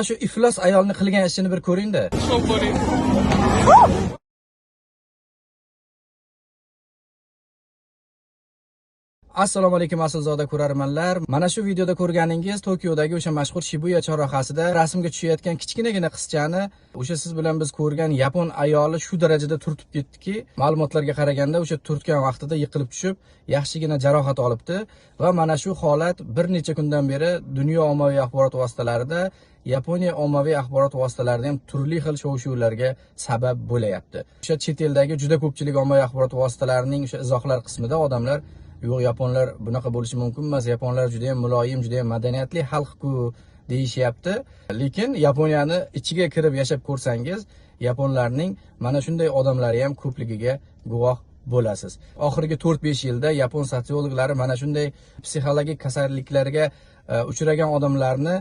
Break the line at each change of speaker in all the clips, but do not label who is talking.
Shu iflos ayolni qilgan ishini bir ko'ring-da. Assalomu alaykum aslzoda ko'rarmanlar. Mana shu videoda ko'rganingiz Tokiodagi o'sha mashhur Shibuya chorrahasida rasmga tushayotgan kichkinagina qizchani o'sha siz bilan biz ko'rgan yapon ayoli shu darajada turtib ketdiki, ma'lumotlarga qaraganda o'sha turtgan vaqtida yiqilib tushib, yaxshigina jarohat olibdi va mana shu holat bir necha kundan beri dunyo ommaviy axborot vositalarida, Yaponiya ommaviy axborot vositalarida ham turli xil shov-shuvlarga sabab bo'layapti. O'sha chet eldagi juda ko'pchilik ommaviy axborot vositalarining o'sha izohlar qismida odamlar yo'q, yaponlar bunaqa bo'lishi mumkin emas, yaponlar juda ham muloyim, juda ham madaniyatli xalq-ku deyishyapti. Lekin Yaponiyani ichiga kirib yashab ko'rsangiz, yaponlarning mana shunday odamlari ham ko'pligiga guvoh bo'lasiz. Oxirgi 4-5 yilda yapon sotsiologlari mana shunday psixologik kasalliklarga uchragan odamlarni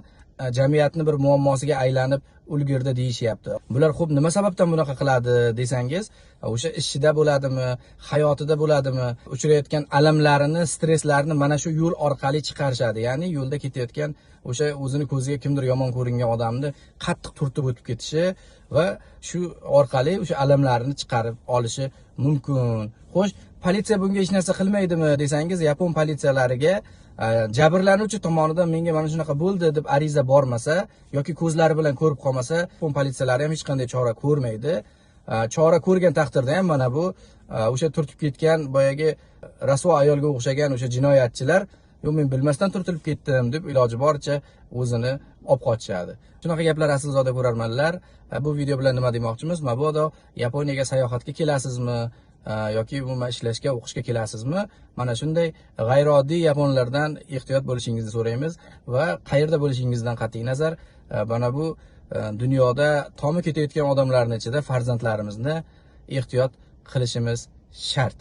jamiyatni bir muammosiga aylanib ulgurdi deyishyapti. Bular xo'p nima sababdan bunaqa qiladi desangiz, o'sha ishida bo'ladimi, hayotida bo'ladimi, uchrayotgan alamlarini, stresslarini mana shu yo'l orqali chiqarishadi. Ya'ni yo'lda ketayotgan o'sha o'zini ko'ziga kimdir yomon ko'ringan odamni qattiq turtib o'tib ketishi va shu orqali o'sha alamlarini chiqarib olishi mumkin. Xo'sh, politsiya bunga hech narsa qilmaydimi desangiz, yapon politsiyalariga jabrlanuvchi tomonidan menga mana shunaqa bo'ldi deb ariza bormasa yoki ko'zlari bilan ko'rib qolmasa, yapon politsiyalari ham hech qanday chora ko'rmaydi. Chora ko'rgan taqdirda ham mana bu o'sha turtib ketgan boyagi rasvo ayolga o'xshagan o'sha jinoyatchilar yo'q, men bilmasdan turtilib ketdim deb iloji boricha o'zini olib qochishadi. Shunaqa gaplar aslzoda ko'rarmanlar. Bu video bilan nima demoqchimiz? Mabodo Yaponiyaga sayohatga kelasizmi yoki umuman ishlashga, o'qishga kelasizmi? Mana shunday g'ayrioddiy yaponlardan ehtiyot bo'lishingizni so'raymiz va qayerda bo'lishingizdan qat'iy nazar mana bu dunyoda tomi ketayotgan odamlarning ichida farzandlarimizni ehtiyot qilishimiz shart.